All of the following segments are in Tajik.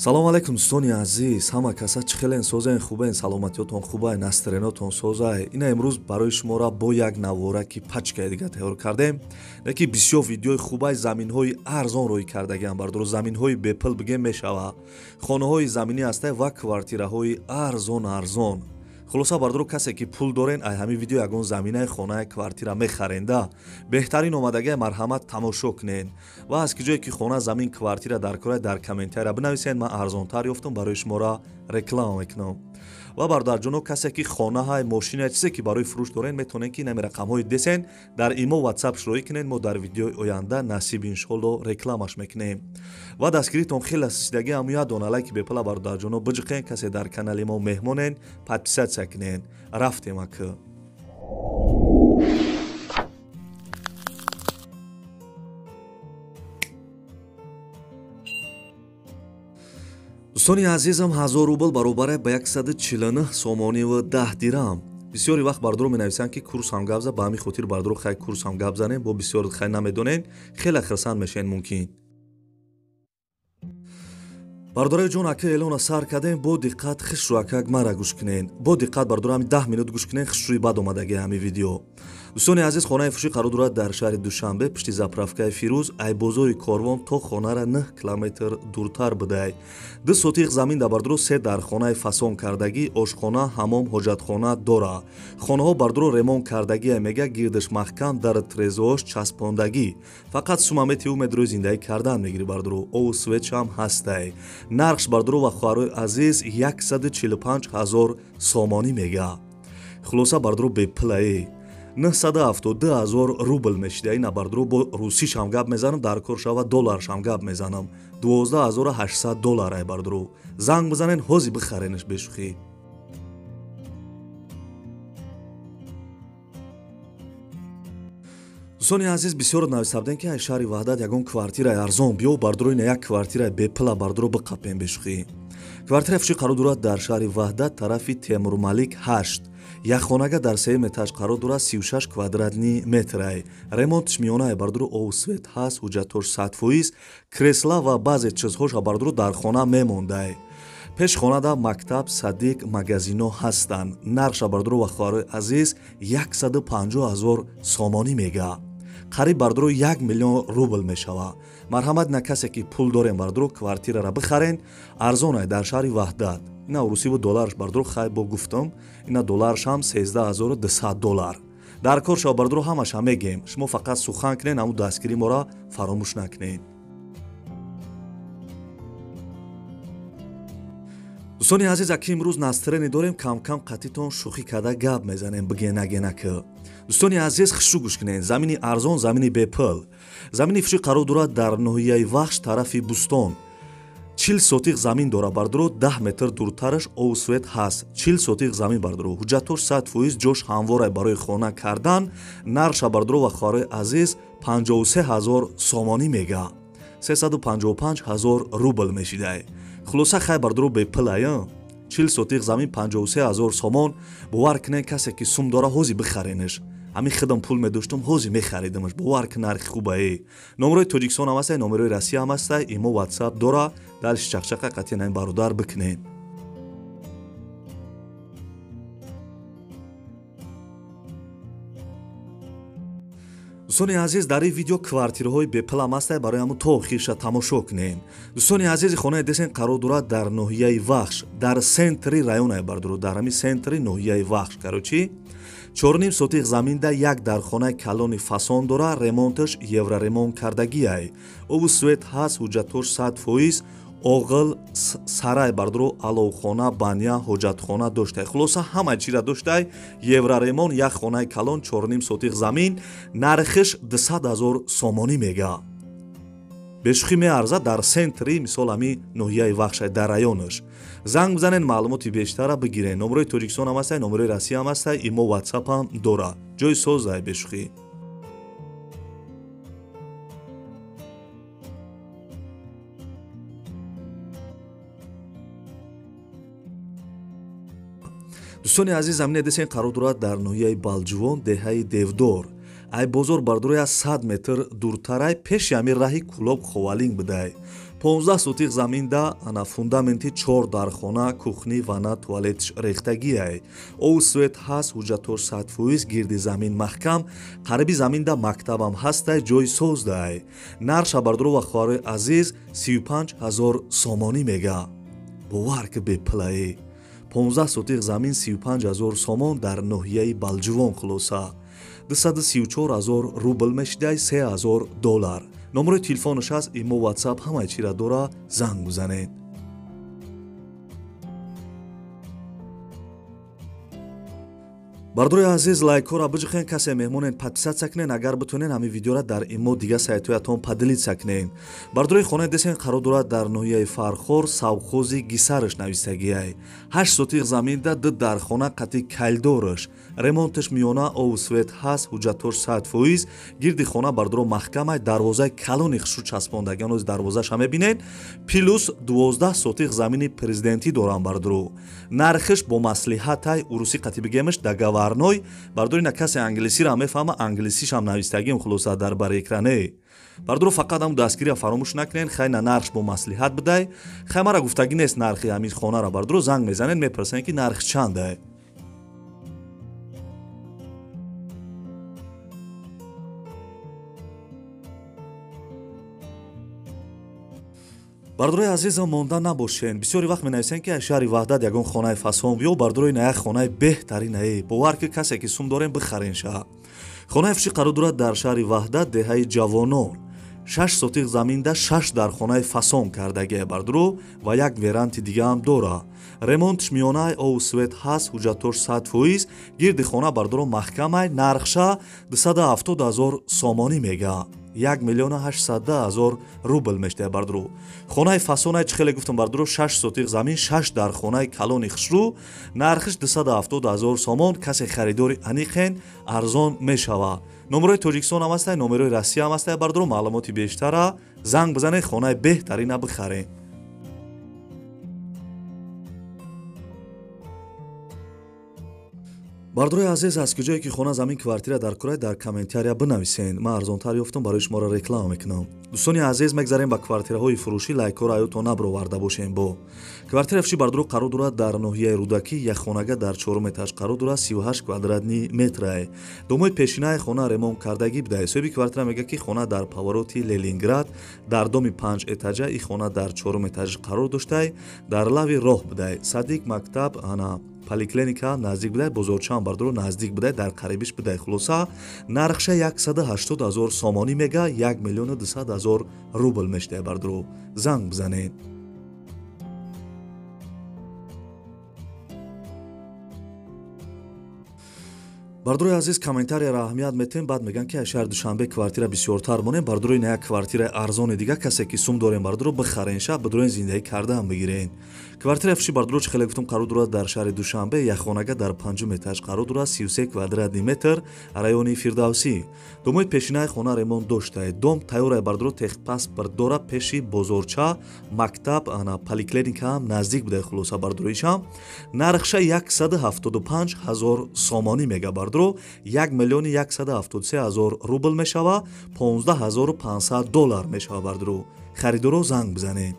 Салом алейкум дӯстони азиз, ҳама каса чӣ хелен, созен, хубен, саломатиётон хубай, настроениётон созай. Ина имрӯз барои шуморо бо як навора ки пачкаи дига тайёр кардем, леки бисёр видеои хубай, заминҳои арзон рӯй кардагиам бардоро, заминҳои бепул бигем мешава, хонаҳои заминӣ ҳастай ва квартираҳои арзон арзон. Хулоса бардоро, касе ки пул дорен, ай ҳамин видео ягон заминаи хонаи квартира мехаренда, беҳтарин омадагия, марҳамат тамошо кунен. Ва аз ки ҷое ки хона, замин, квартира дар кора, дар комментария бинависен, ман арзонтар ёфтам, барои шуморо реклама мекунам. Ва бародарҷоно, касе ки хонаҳай, мошина, чизе ки барои фурӯш дорен, метавонен ки инами рақамҳои десен дар имо, ватсап широӣ кунен, мо дар видеои оянда насиб иншолло рекламаш мекунем. Ва дастгиритон хеле асосидаги, ҳаму як дона лайки бепула бародарҷоно биҷиқен, касе дар канали мо меҳмонен, подписатсия кунен. Рафтем ака. Дӯстони азизам, 1000 рубл баробар ба 149 сомонӣ ва 10 дирам. Бисёри вақт бардоро менависанд ки курс ҳам гап за, ба ҳамин хотир бардоро хай курс ҳам гап занем, бо бисёр хай намедонен, хеле хирсанд мешавен мумкин. Бардораи ҷон, ака эълона сар кардем, бо диққат хишру акак мара гӯш кунен. Бо диққат бардора ҳами 10 минут гӯш кунен, хишрӯи бад омадаги ҳами видео. Дӯстони азиз, хонаи фурӯшӣ қарор дорад дар шаҳри Душанбе, пушти заправкаи Фирӯз, ай бозори Корвон то хонара 9 километр дуртар будай. 2 сотиқ замин да бардоро, 3 дар хонаи фасон кардагӣ, ошхона, ҳамом, ҳоҷатхона дора. Хонаҳо бардоро ремонт кардагия, мега гирдаш маҳкам, дар трезош часпондагӣ. Фақат сумамети умед рӯи зиндагӣ кардан мегири бардоро, ову светшам ҳастай. Нархш бардоро ва хоҳарои азиз 145 000 сомонӣ мега. Хулоса бардоро бепулае. 972 000 рубл мешида. Ина бардоро бо русишам гап мезанам, дар кор шава долларшам гап мезанам. 12800 доллар ай бардоро. Занг бизанен, ҳози бихаренаш бешухӣ. Дӯстони азиз, бисёр нависта будем ки ай шаҳри Ваҳдат ягон квартираи арзон биё, бардоро ина як квартираи бепула бардоро биқапем бешухӣ. Квартираи фурӯшӣ қарор дорад дар шаҳри Ваҳдат, тарафи Темурмалик 8. Як хонага дар сеюм этаж қарор дорад, 36 квадратни метрай. Ремонтш миёнае бардоро, ов свет ҳаст, ҳуҷҷатҳош 100%, кресла ва баъзе чизҳоша бардоро дар хона мемондай. Пеш хонада мактаб, садик, магазино ҳастанд. Нархша бардоро ва хоҳарои азиз 150 000 сомонӣ мега. Қариб бардоро 1 миллион рубл мешава. Марҳамат на касе ки пул дорем бардоро квартирара бихарен, арзонай дар шаҳри Ваҳдат. Ина русиву долларш бардоро хай бо гуфтам, ина долларшам 13200 доллар. Дар кор шава бардоро ҳамаша мегем. Шумо фақат сухан кунен, ҳаму дастгирӣ мора фаромӯш накунед. Дӯстони азиз, аки имрӯз настроени дорем, кам-кам қатитон шӯхӣ карда гап мезанем, бигена-генаки. Дӯстони азиз, хушрӯ гӯш кунед. Замини арзон, замини бепул. Замини фурӯшӣ қарор дорад дар ноҳияи Вахш, тарафи Бӯстон. 40 сотиқ замин дора бардоро, 10 метр дуртараш ов свет ҳаст. 40 сотиқ замин бардоро, ҳуҷҷатҳош 100%, ҷош ҳамворай барои хона кардан. Нархша бардоро ва хоҳарои азиз 53 000 сомонӣ мега. 355 000 рубл мешидай. Хулоса хай бардоро бепулая. 40 сотиқ замин 53 000 сомон. Бовар кунед, касе ки сум дора ҳози бихаренеш. Ҳамин худам пул медоштам, ҳози мехаридамаш. Бовар кун, нархи хубае. Номерои Тоҷикистон ҳам ҳастай, номерои Россия ҳам ҳастай, имо, ватсап дора. Далши чақчақа қатъиян ҳамин бародар бикунед. Дӯстони азиз, дар ин видео квартираҳои бепулам ҳастай, барои ҳамун то охирша тамошо кунед. Дӯстони азиз, хонаи десен қарор дорад дар ноҳияи Вахш, дар центри районай бардоро, дар ҳамин центри ноҳияи Вахш. Короче, 4,5 сотиқ заминда як дар хонаи калони фасон дора, ремонташ евроремонт кардагиай. Ову свет ҳаст, ҳуҷҷатҳош 100%, оғил, сарай бардоро, аловхона, баня, ҳоҷатхона доштай. Хулоса ҳама чира доштай. Евроремонт, як хонаи калон, 4,5 сотиқ замин, нархиш 200 000 сомонӣ мега. Бешухӣ меарзад дар центри, мисол ҳами ноҳияи Вахшай, дар районаш. Занг бизанен, маълумоти бештара бигирен. Номерои Тоҷикистон ҳам ҳастай, номерои Россия ҳам ҳастай, имо, ватсап ҳам дора. Ҷои созай бешухӣ. Дӯстони азиз, замине десен қарор дорад дар ноҳияи Балҷувон, деҳаи Девдор. Ай бозор бардорои аз 100 метр дуртарай, пеши ҳамин раҳи Кулоб Ховалинг будай. 15 сотих заминда ана фундаменти 4 дархона, кухни, ванна, туалетш рехтагиай. Ов свет ҳаст, ҳуҷҷатош 100%, гирди замин маҳкам, қариби заминда мактабам ҳастай, ҷой создай. Нарша бардоро ва хоҳарои азиз 35 000 сомонӣ мега. Бовар ки бепулаи. 15 сотих замин 35 000 сомон дар ноҳияи Балҷувон хулоса. 234 000 рубл мешидай, 3 000 доллар. Номерои телефонаш аст, имо, ватсап ҳамаи чира дора, занг бизанед. Бардори азиз, лайкҳоро биҷихен, касе меҳмонен подписаться кунен, агар битонен ҳамин видеора дар имо дига сайтҳоятон поделиться кунен. Бардори хонаи десен қарор дорад дар ноҳияи Фархор, совхози Гисараш навистагиай. 8 сотих заминда 2 дархона қати калдораш. Ремонташ миёна, ов свет ҳаст, ҳуҷҷатош 100%, гирди хона бардоро маҳкамай, дарвозаи калони хушрӯ часпондагиан оз дарвозаша мебинед. Плюс 12 сотих замини президентӣ дорам бардоро. Нархиш бо маслиҳатай, урусӣ қати бигемаш договор ной. Бардори на касе англисиро мефаҳма, англисишам навистагим хулоса дар бари экране. Бардоро фақат ҳам дастгирия фаромӯш накунен, хай на нархш бо маслиҳат бидай. Хай мара гуфтагӣ нест нархи ҳамин хонара бардоро, занг мезанед, мепурсен ки нарх чандай. Бардорои азизам, монда набошен. Бисёри вақт менависен ки аз шаҳри Ваҳдат ягон хонаи фасон биё. Бардорои на як хонаи беҳтаринае. Бовар ки касе ки сум дорем бихарен ша. Хонаи фушӣ қарор дорад дар шаҳри Ваҳдат, деҳаи Ҷавонон. 6 сотих заминда 6 дар хонаи фасон кардагия бардоро ва як веранти дигаам дора. Ремонтш миёнаи, ов свет ҳаст, ҳуҷҷатош 100%, гирди хона бардоро маҳкамай, нархша 270 000 сомонӣ мега. 1 800 000 рубл мешдая бардоро. Хонаи фасонай чӣ хеле гуфтам бардоро, 6 сотих замин, 6 дар хонаи калони хушрӯ, нархиш 270 000 сомон. Касе харидори аниқен арзон мешава. Номерои Тоҷикистон ҳам ҳастай, номерои Россия ҳам ҳастай бардоро. Маълумоти бештара занг бизанед, хонаи беҳтарина бихаред. Бардорои азиз, аз куҷое ки хона, замин, квартира дар курай, дар комментария бинависен. Ман арзонтар ёфтам, барои шуморо реклама мекунам. Дӯстони азиз, мегзарем ба квартираҳои фурӯшӣ. Лайкҳоро аётон набароварда бошем. Бо квартира фурӯшӣ бардоро қарор дорад дар ноҳияи Рӯдакӣ, як хонага дар 4 этаж қарор дорад, 38 квадратни метрае. Домои пешинаи хона ремонт кардагӣ буда. Соҳиби квартира мегӯяд ки хона дар повороти Ленинград, дар доми 5 этажа, и хона дар 4 этаж қарор доштай, дар лави роҳ будай. Садик, мактаб, ана поликлиника наздик будай, бозорчаам бардоро наздик будай, дар қарибиш будай. Хулоса нархша 180 000 сомонӣ мега, 1 200 000 рубл мешдая бардоро. Занг бизанед. Бардорои азиз, комментарияро аҳамият метем. Баъд мегӯянд ки аз шаҳри Душанбе квартира бисёртар монем. Бардорои на як квартираи арзони дига, касе ки сум дорем бардоро бихарен ша, бидурен зиндагӣ кардаам бигирен. Квартира фурӯшӣ бардоро чӣ хеле гуфтам қарор дорад дар шаҳри Душанбе, як хонага дар 5 этаж қарор дорад, 33 квадратни метр, райони Фирдавсӣ. Домои пешинаи хона ремонт доштае. Дом тайёрае бардоро, техпаспорт дора, пеши бозорча, мактаб, ана поликлиника ҳам наздик буда. Хулоса бардороишам нархша 175 000 сомонӣ мега бардоро, 1 173 000 рубл мешава, 15 500 доллар мешава бардоро. Харидоро занг бизанед.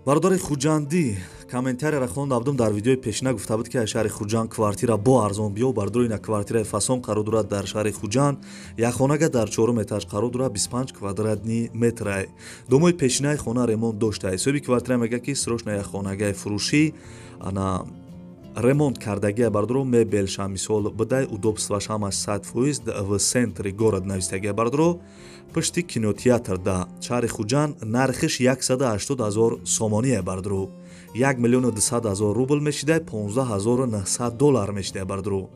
Бародари Хуҷандӣ комментарияро хонда будам, дар видеои пешина гуфта буд ки аз шаҳри Хуҷанд квартира бо арзон биё. Бардори ина квартираи фасон қарор дорад дар шаҳри Хуҷанд, як хонага дар 4 этаж қарор дорад, 25 квадратни метрай. Домои пешинаи хона ремонт доштае. Соҳиби квартира мегӯяд ки срочно як хонагаи фурӯшӣ, ана ремонт кардагия бардоро, мебелша мисол бидай, удобстваш ҳамаш 100%, в центри город навистагия бардоро, пушти кинотеатр да шаҳри Хуҷанд. Нархиш 180 000 сомоние бардоро, 1 200 000 рубл мешидай, 15 900 доллар мешидай бардоро.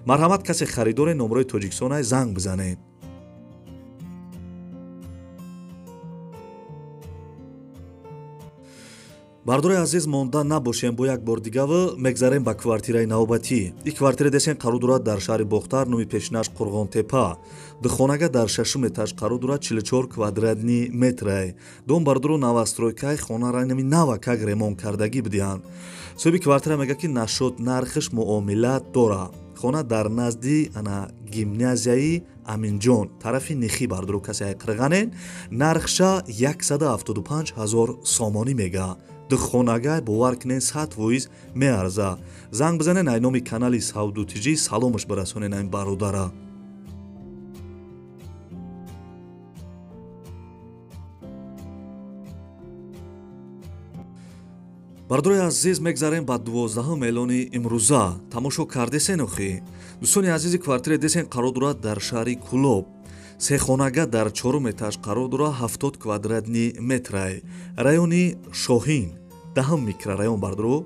Марҳамат, касе харидоре номерои Тоҷикистонай занг бизанед. Бардори азиз, монда набошем, бо як бор дигава мегзарем ба квартираи навбатӣ. И квартира десен қарор дорад дар шаҳри Бохтар, номи пешинаш Қурғонтепа. Духонага дар шашум этаж қарор дорад, 44 квадратни метрай. Дом бардору новостройкаи, хонара нами навакак ремонт кардагӣ бидиҳанд. Соҳиби квартира мегӯяд, ки нашуд нархиш муомила дора. Хона дар назди ана гимназияи Аминҷон, тарафи Нихи бардору касе айқирғанен, нархша 175 ҳазор сомонӣ мега. Духонага бовар кунен 100% меарза. Занг бизанен ай номи канали Савду ТЖ, саломаш бирасонен айн бародара. Бардори азиз, мегзарем ба 12 эълони имрӯза. Тамошо кардесен охи? Дӯстони азизи, квартира десен қарор дорад дар шаҳри Кулоб. Сехонага дар чорум этаж қарор дорад, 70 квадратни метрай. Райони Шоҳин, 10 микрорайон бардоро.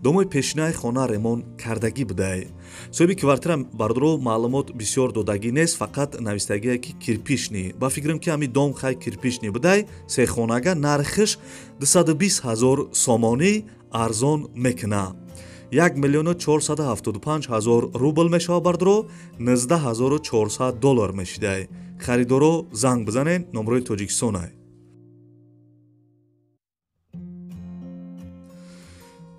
Домои пешинаи хона ремонт кардагӣ будай. Соҳиби квартира бардоро маълумот бисёр додагӣ нест, фақат навистагие ки кирпичный. Ба фикрам ки ҳами дом хай кирпичный будай. Сехонага нархиш 220 ҳазор сомонӣ арзон мекуна. 1 миллиону 475 ҳазор рубл мешава бардоро, 19400 доллар мешидай. Харидоро занг бизанен, номрои Тоҷикистонай.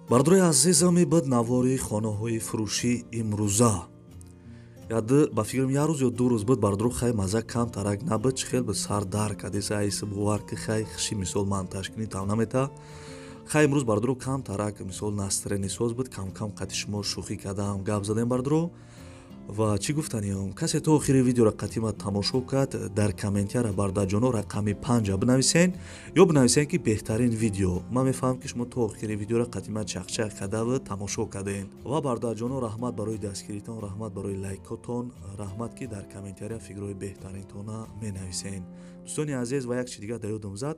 Бардори азизам, буд навори хонаҳои фурӯшӣ имрӯза. Яд ба фикрам як рӯз ё ду рӯз буд бардоро, хай маза кам тарак набуд, чӣ хел буд сар дар кадеса айси бовар ки хай хиши мисол монтаж кунӣ там намета. Хай имрӯз бардоро кам тарак мисол настроение соз буд, кам-кам қати шумо шӯхӣ кардам, гап задем бардоро. Ва чӣ гуфтаниям, касе то охири видеоро қатима тамошо кард, дар комментария бардаҷоно рақами 5 бинависен ё бинависен ки беҳтарин видео. Ман мефаҳмам ки шумо то охири видеоро қатима чақчақ кардаву тамошо кардем. Ва бардаҷоно, раҳмат барои дастгиритон, раҳмат барои лайкотон, раҳмат ки дар комментария фикрҳои беҳтаринтона менависен. Дӯстони азиз, ва як чи дигар дар ёдам зад,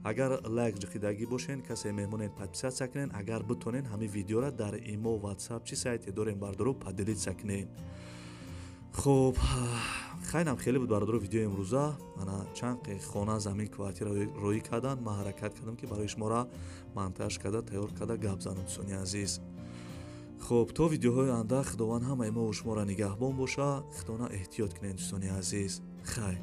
агар лайк ҷиқидагӣ бошен, касе меҳмонен подписаться кунен, агар битонен ҳамин видеора дар имо, ватсап чи сайте дорем бардоро поделиться кунен. Хуб, хайнам хеле буд бардоро видеои имрӯза. Ана чанд хона, замин, квартира роӣ кардан, ман ҳаракат кардам ки барои шуморо монтаж карда, тайёр карда гап занам, дӯстони азиз. Хуб, то видеоҳои оянда Худованд ҳамаи мо ва шуморо нигаҳбон боша. Худона эҳтиёт кунед, дӯстони азиз. Хайр.